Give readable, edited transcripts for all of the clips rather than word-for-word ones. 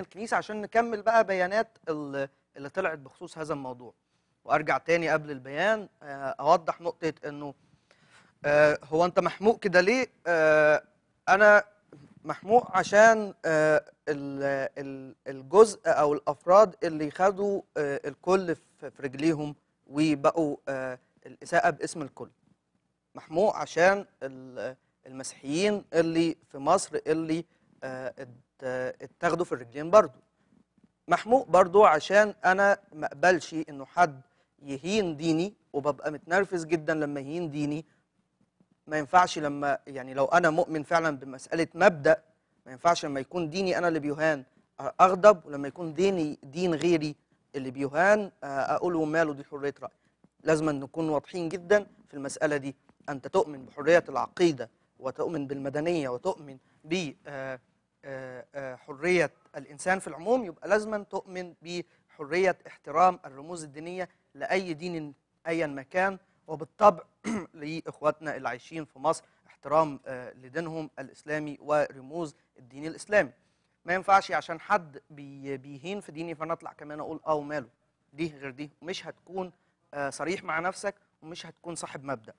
الكنيسة عشان نكمل بقى بيانات اللي طلعت بخصوص هذا الموضوع. وارجع تاني قبل البيان اوضح نقطة انه هو انت محموق كده ليه؟ انا محموق عشان الجزء او الافراد اللي خدوا الكل في رجليهم وبقوا الاساءة باسم الكل. محموق عشان المسيحيين اللي في مصر اللي اتاخدوا في الرجلين برضو. محموق برضو عشان انا ما اقبلش انه حد يهين ديني، وببقى متنرفز جدا لما يهين ديني. ما ينفعش لما يعني لو انا مؤمن فعلا بمسألة مبدأ، ما ينفعش لما يكون ديني انا اللي بيهان اغضب، ولما يكون ديني دين غيري اللي بيهان اقول وماله، دي حرية رأي. لازم نكون واضحين جدا في المسألة دي. انت تؤمن بحرية العقيدة وتؤمن بالمدنية وتؤمن بحرية الإنسان في العموم، يبقى لازم تؤمن بحرية احترام الرموز الدينية لأي دين أيا ما كان، وبالطبع لإخواتنا اللي عايشين في مصر احترام لدينهم الإسلامي ورموز الدين الإسلامي. ما ينفعش عشان حد بيهين في ديني فأنا أطلع كمان أقول وماله، دي غير دي. مش هتكون صريح مع نفسك ومش هتكون صاحب مبدأ.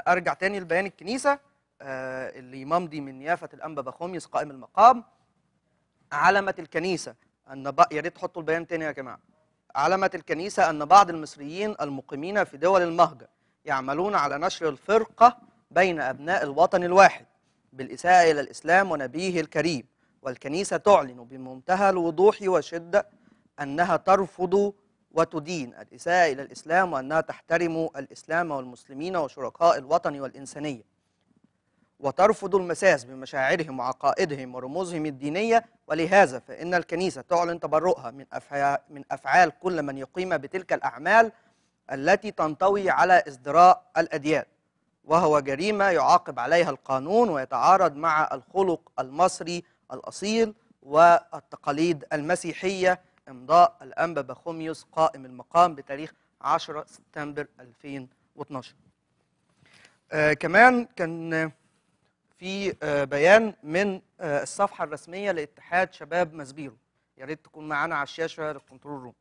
أرجع تاني لبيان الكنيسة اللي ممضي من نيافة الأنبا بخوميس قائم المقام. علمت الكنيسة أن يا ريت تحطوا البيان تاني يا جماعة. علمت الكنيسة أن بعض المصريين المقيمين في دول المهجر يعملون على نشر الفرقة بين أبناء الوطن الواحد بالإساءة إلى الإسلام ونبيه الكريم، والكنيسة تعلن بمنتهى الوضوح والشدة أنها ترفض وتدين الإساءة إلى الإسلام، وأنها تحترم الإسلام والمسلمين وشركاء الوطن والإنسانية، وترفض المساس بمشاعرهم وعقائدهم ورموزهم الدينية. ولهذا فإن الكنيسة تعلن تبرؤها من أفعال كل من يقيم بتلك الأعمال التي تنطوي على ازدراء الأديان، وهو جريمة يعاقب عليها القانون ويتعارض مع الخلق المصري الأصيل والتقاليد المسيحية. إمضاء الأنبا بخوميوس قائم المقام بتاريخ 10 سبتمبر 2012. كمان كان في بيان من الصفحة الرسمية لاتحاد شباب ماسبيرو، يا ريت تكون معانا على الشاشة لل control room.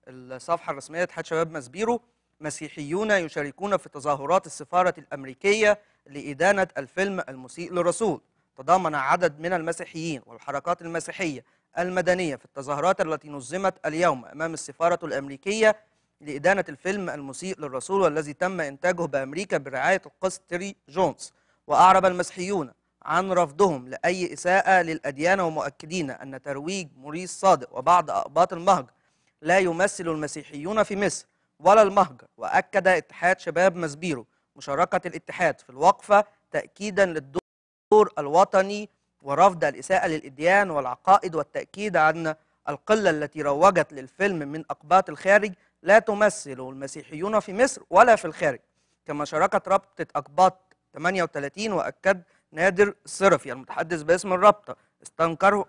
الصفحة الرسمية لاتحاد شباب ماسبيرو: مسيحيون يشاركون في تظاهرات السفارة الأمريكية لإدانة الفيلم المسيء للرسول. تضامن عدد من المسيحيين والحركات المسيحية المدنية في التظاهرات التي نظمت اليوم أمام السفارة الأمريكية لإدانة الفيلم المسيء للرسول والذي تم إنتاجه بأمريكا برعاية القس تيري جونز. وأعرب المسيحيون عن رفضهم لأي إساءة للأديان، ومؤكدين أن ترويج موريس صادق وبعض أقباط المهجر لا يمثل المسيحيون في مصر ولا المهجر. وأكد اتحاد شباب ماسبيرو مشاركة الاتحاد في الوقفة تأكيدا للدور الوطني ورفض الإساءة للأديان والعقائد، والتأكيد أن القلة التي روجت للفيلم من أقباط الخارج لا تمثل المسيحيون في مصر ولا في الخارج. كما شاركت رابطة أقباط 38، وأكد نادر الصرفي المتحدث باسم الرابطة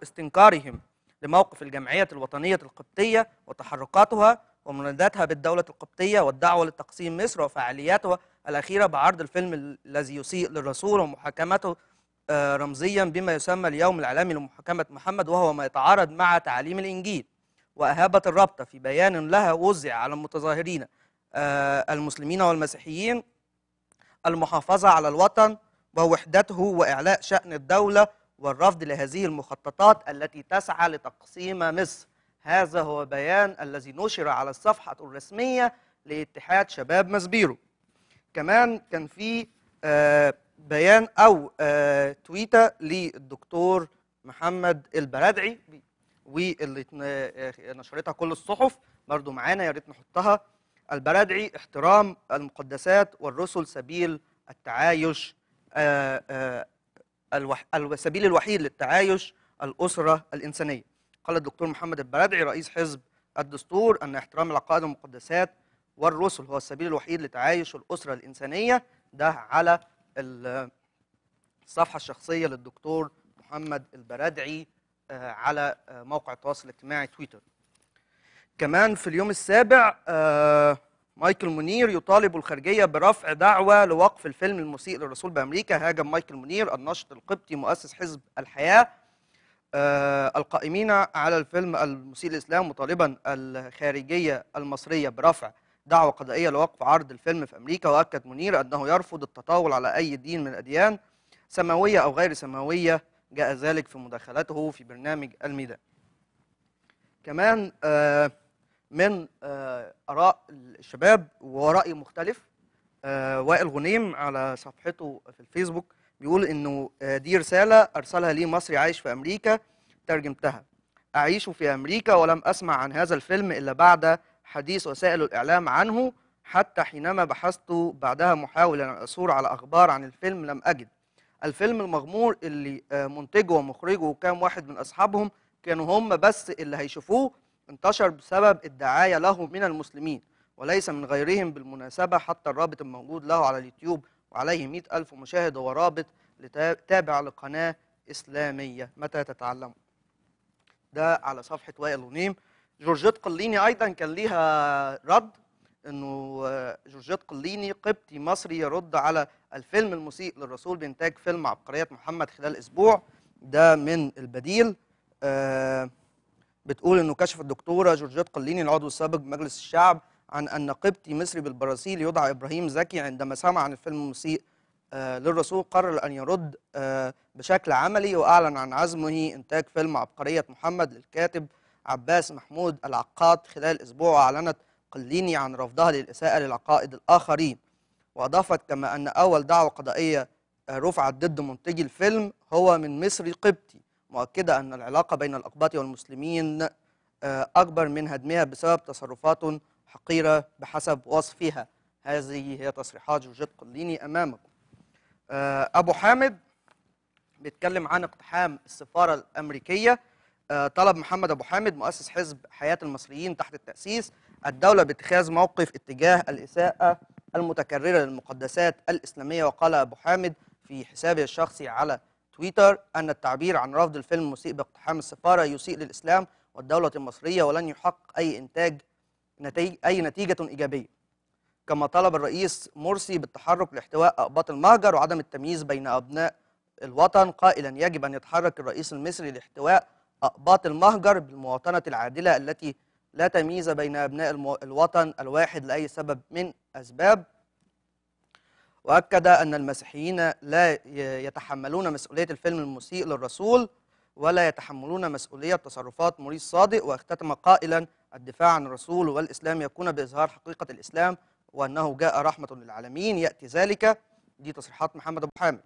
استنكارهم لموقف الجمعية الوطنية القبطية وتحركاتها ومناداتها بالدولة القبطية والدعوة لتقسيم مصر وفعالياتها الأخيرة بعرض الفيلم الذي يسيء للرسول ومحاكمته رمزيا بما يسمى اليوم العالمي لمحاكمة محمد، وهو ما يتعارض مع تعاليم الإنجيل. وأهابت الرابطة في بيان لها وزع على المتظاهرين المسلمين والمسيحيين المحافظة على الوطن ووحدته وإعلاء شأن الدولة والرفض لهذه المخططات التي تسعى لتقسيم مصر. هذا هو بيان الذي نشر على الصفحة الرسمية لاتحاد شباب ماسبيرو. كمان كان في بيان أو تويتة للدكتور محمد البرادعي واللي نشرتها كل الصحف برضو معانا، يا ريت نحطها. البرادعي: احترام المقدسات والرسل سبيل التعايش، السبيل الوحيد للتعايش الأسرة الإنسانية. قال الدكتور محمد البرادعي رئيس حزب الدستور أن احترام العقائد والمقدسات والرسل هو السبيل الوحيد لتعايش الأسرة الإنسانية. ده على الصفحة الشخصية للدكتور محمد البرادعي على موقع التواصل الاجتماعي تويتر. كمان في اليوم السابع مايكل منير يطالب الخارجية برفع دعوة لوقف الفيلم المسيء للرسول بأمريكا. هاجم مايكل منير الناشط القبطي مؤسس حزب الحياة القائمين على الفيلم المسيء للإسلام، مطالبا الخارجية المصرية برفع دعوى قضائية لوقف عرض الفيلم في أمريكا. وأكد منير أنه يرفض التطاول على أي دين من الأديان سماوية أو غير سماوية، جاء ذلك في مداخلته في برنامج الميدان. كمان من آراء الشباب ورأي مختلف، وائل غنيم على صفحته في الفيسبوك بيقول إنه دي رسالة أرسلها لي مصري عايش في أمريكا، ترجمتها: أعيش في أمريكا ولم أسمع عن هذا الفيلم إلا بعد حديث وسائل الإعلام عنه، حتى حينما بحثت بعدها محاولا أن أثور على أخبار عن الفيلم لم أجد. الفيلم المغمور اللي منتجه ومخرجه وكام واحد من أصحابهم كانوا هم بس اللي هيشوفوه، انتشر بسبب الدعاية له من المسلمين وليس من غيرهم. بالمناسبة حتى الرابط الموجود له على اليوتيوب وعليه 100,000 مشاهد هو رابط تابع لقناة إسلامية. متى تتعلموا؟ ده على صفحة وائل غنيم. جورجيت قليني أيضا كان ليها رد، إنه جورجيت قليني قبطي مصري يرد على الفيلم المسيء للرسول بإنتاج فيلم عبقرية محمد خلال أسبوع. ده من البديل. بتقول إنه كشف الدكتورة جورجيت قليني العضو السابق بمجلس الشعب عن أن قبطي مصري بالبرازيل يدعى إبراهيم زكي عندما سمع عن الفيلم المسيء للرسول قرر أن يرد بشكل عملي، وأعلن عن عزمه إنتاج فيلم عبقرية محمد للكاتب عباس محمود العقاد خلال أسبوع. وأعلنت قليني عن رفضها للإساءة للعقائد الآخرين، وأضافت كما أن أول دعوة قضائية رفعت ضد منتجي الفيلم هو من مصري قبطي، مؤكدة أن العلاقة بين الأقباط والمسلمين أكبر من هدمها بسبب تصرفات حقيرة بحسب وصفها. هذه هي تصريحات جورجيت قليني أمامكم. أبو حامد بيتكلم عن اقتحام السفارة الأمريكية. طلب محمد أبو حامد مؤسس حزب حياة المصريين تحت التأسيس الدولة باتخاذ موقف اتجاه الإساءة المتكررة للمقدسات الإسلامية. وقال أبو حامد في حسابه الشخصي على تويتر أن التعبير عن رفض الفيلم المسيء باقتحام السفارة يسيء للإسلام والدولة المصرية ولن يحقق أي نتيجة إيجابية. كما طلب الرئيس مرسي بالتحرك لاحتواء أقباط المهجر وعدم التمييز بين أبناء الوطن، قائلا يجب أن يتحرك الرئيس المصري لاحتواء أقباط المهجر بالمواطنة العادلة التي لا تمييز بين أبناء الوطن الواحد لأي سبب من أسباب. وأكد أن المسيحيين لا يتحملون مسؤولية الفيلم المسيء للرسول ولا يتحملون مسؤولية تصرفات موريس صادق. واختتم قائلا الدفاع عن الرسول والإسلام يكون بإظهار حقيقة الإسلام وأنه جاء رحمة للعالمين يأتي ذلك. دي تصريحات محمد أبو حامد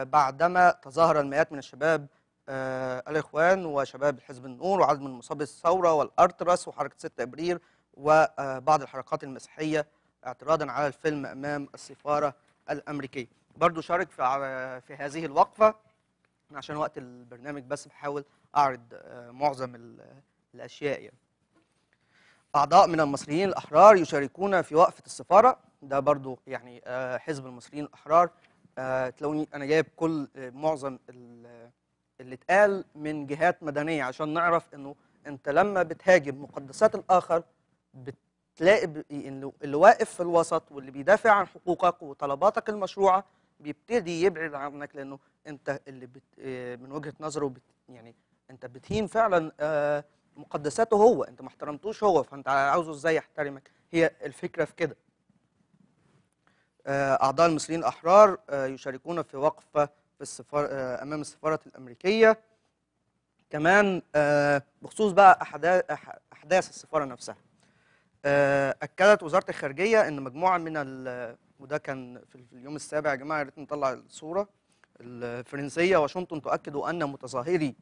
بعدما تظاهر المئات من الشباب الإخوان وشباب الحزب النور وعدد من مصابي الثورة والأرترس وحركة 6 أبريل وبعض الحركات المسيحية اعتراضا على الفيلم أمام السفارة الأمريكية. برضو شارك في هذه الوقفة، عشان وقت البرنامج بس بحاول أعرض معظم الأشياء يعني. أعضاء من المصريين الأحرار يشاركون في وقفة السفارة، ده برضو يعني حزب المصريين الأحرار. تلاقوني أنا جايب كل معظم اللي اتقال من جهات مدنية عشان نعرف إنه أنت لما بتهاجم مقدسات الآخر بتلاقي إنه اللي واقف في الوسط واللي بيدافع عن حقوقك وطلباتك المشروعة بيبتدي يبعد عنك، لأنه أنت اللي من وجهة نظره يعني أنت بتهين فعلا مقدساته هو، أنت ما احترمتوش هو، فأنت عاوزه إزاي يحترمك؟ هي الفكرة في كده. أعضاء المصريين الأحرار يشاركون في وقفة في السفارة أمام السفارة الأمريكية. كمان بخصوص بقى أحداث السفارة نفسها، أكدت وزارة الخارجية أن مجموعة من وده كان في اليوم السابع يا جماعة، يا ريت نطلع الصورة الفرنسية. واشنطن تؤكد أن متظاهري